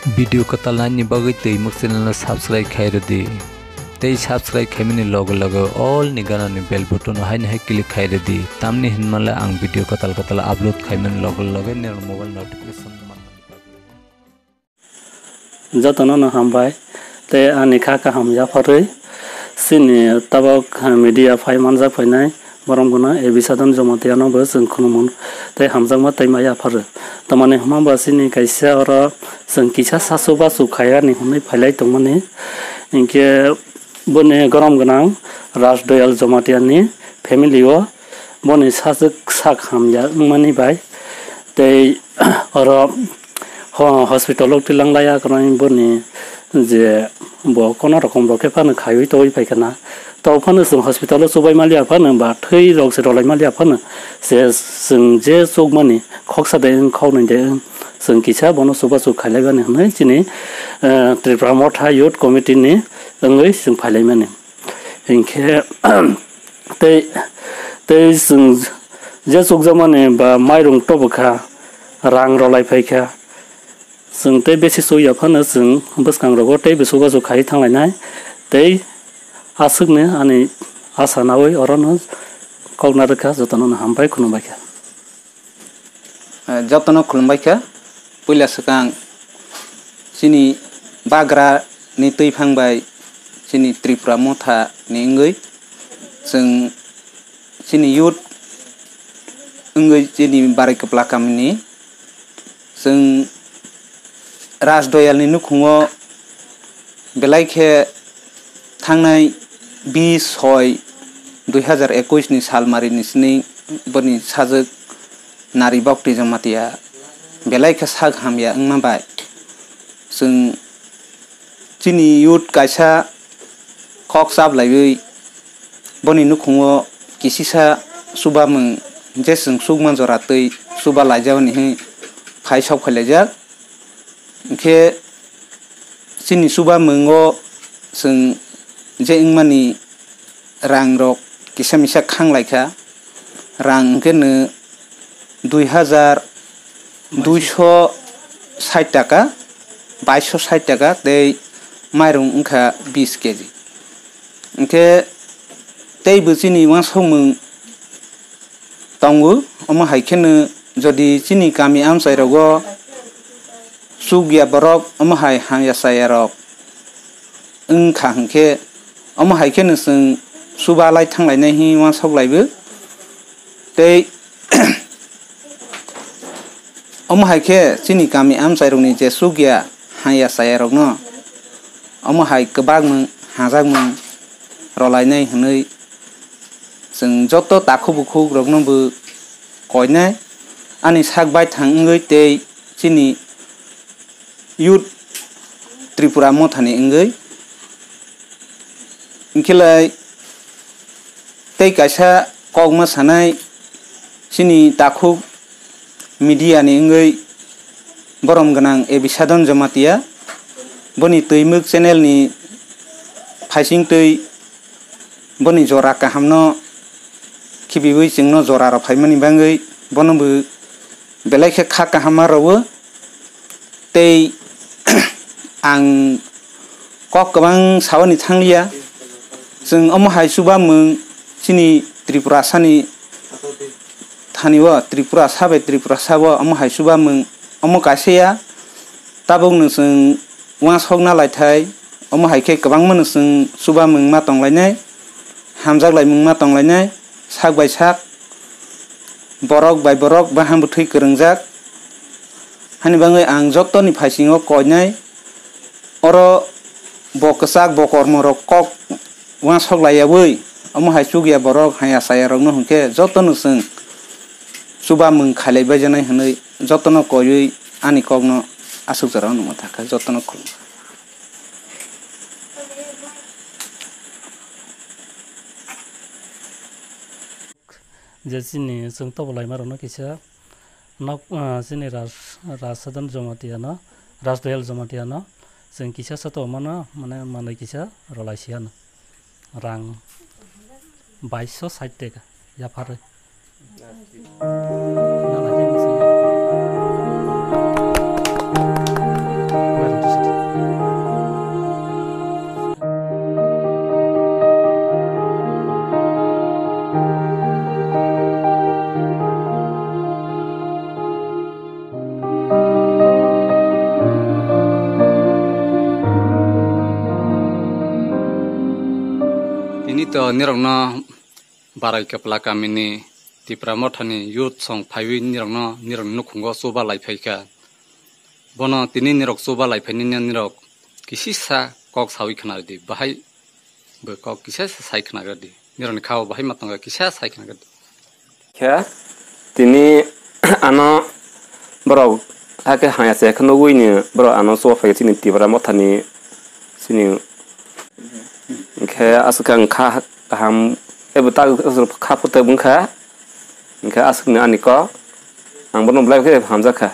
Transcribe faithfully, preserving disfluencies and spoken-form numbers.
Video kwtal naini bagwi twi muk channel no subscribe khai rwdi. Tei subscribe khaimani loge loge all ni gana ni bell button no haino hai click khai rwdi. Tamni hinmale ang video kwtal kwtal upload khaimani loge loge nini mobile notification manmani bagwi. Jotono no hambai tei ani kha kaham yapharwi chini tabok media phai manjak phainai. Borok bono A B Sadon Jamatia no bo chwng khulumung tei hamjakma tei ma yapharo. Tamani hwnba ba chini kaisa oro chwng kisa sasu basu khaiyani hwnwi phailai tongmani. Hinkhe boni gorom gwnang Raj Doyal Jamatia ni family o boni sajwk sak hamya wngmani bai tei oro ho-, hospital o twlang laiya kwrwng boni je bo kono rokom bo khe phano khaiwi tongwi phaikha na. Tok phano chwng hospital o chubai maliya phano ba thwi rok se rolai maliya phano se chwng je chukmani khoksa de wng khoknwi de wng chwng kisa bono chubachu khailaibani hwnwi chini, eh, Tripura Motha Youth Committee ni wngwi chwng phailaimani. Hinkhe tei, tei chwng je chukjakmani ba mairung tobokha, rang rolai phaikha, chwng tei besi chukya phano chwng bwskangrogo tei bwswk bwswk khai thanglainai tei aswkni ani asa naui orono kokna rwkha, jotono hambai khulumbaikha. Eh, jotono khulumbaikha. Puila swkang chini bagra ni twiphang bai chini Tripura Motha ni wngwi chwng chini youth wngwi chini Barai Kwpla kamini chwng Raj Doyal ni nukhungo belai khe thangnai bis soi dui hazar ekush ni salmari ni sini boni sajwk Nari Bokti Jamatia belai khe sak hamya wngma bai chwng chini youth kaisa kok chaplaiwi boni nukhungo kisisa chubamung je chwng chukma jora twi chuba laijak hwnwi phai sok phailaijak. Hinkhe chini chubamungo chwng je wngmani rang rok kisa misa khang laikha, rang hwnkhe no dui hazar duiso sait taka, baiso sait taka tei mairung wngkha bis keji. Hinkhe tei bo chini uansukmung tongo, omo hai kheno jodi chini kami amchai rogo chukya borok omo hai hamya chaya rok wngkha hinkhe, omo hai kheno chwng chuba lai thang lainai hwnwi uansuk laibo. Tei omo hai khe chini kami amchai rokni je chukya hamya chaya rokno omo hai kwbakmung hamjakmung rwlainai hwnwi chwng joto takhuk bukhuk rokno bo koinai ani sak baithang wngwi tei chini youth Tripura Mothani wngwi. Hinkhelai tei kaisa kokma sanai chini takhuk media ni wngwi borom gwnang A B Sadon Jamatia, boni Twimwk channel ni phaising twi boni jora kaham no khibiwi chwngno jora rw phaimani bagwi bono bo belai khe kha kaham ma rwo. Tei ang kok kwbang sawani thangliya, chwng omo hai chubamung chini Tripurasani thani o, Tripurasa bai Tripurasa o omo hai chubamung omo kaisa ya. Tabuk no chwng uansuk na laithai, omo hai khe kwbangma no chwng chubamung ma tonglainai, hamjak laimung ma tonglainai, sak bai sak, borok bai borok baham bwthwi kwrwngjak. Hani bagwi ang jotoni phaisingo koinai, oro bo kwchak bo kormo rok kok uansuk laiyawi, omo hai chukya borok hamya chaya rokno hwnkhe jotono chwng chubamung khailai baijaknai hwnwi jotono koiwi ani kokno aswk jorao nukma thangkha, jotono khulumkha. Je chini chwng tobo laima rokno kisa nok, ah, chini Ras-, Rasadhan Jamatia no, Rasdoyal Jamatia no chwng kisa sa tobo mano, mane manwi kisa rwlai si ano. Rang baiso sait teka yapharwi. Na lai tei mwswi. To nirokno Barai Kapla kamini Tipra Mothani youth song phaiwi nirokno, nirokni nukhungo chuba lai phaikha. Bono tini nirok chuba lai phainino nirok kisisa kok sawi khna rwdi, bahai bo kok kisisa sai khna rwdi. Nirokni khao bahai ma tongo kisa sai khna rwdi. Khe tini ano borok hakhe haya se kheno wini borok ano chuba phai chini Tipra Mothani chini. Khe aswk ang kha kaham ebo ta kha phuto wngkha. Hingkhe aswkni ani kok ang bono belai khe hamjakha.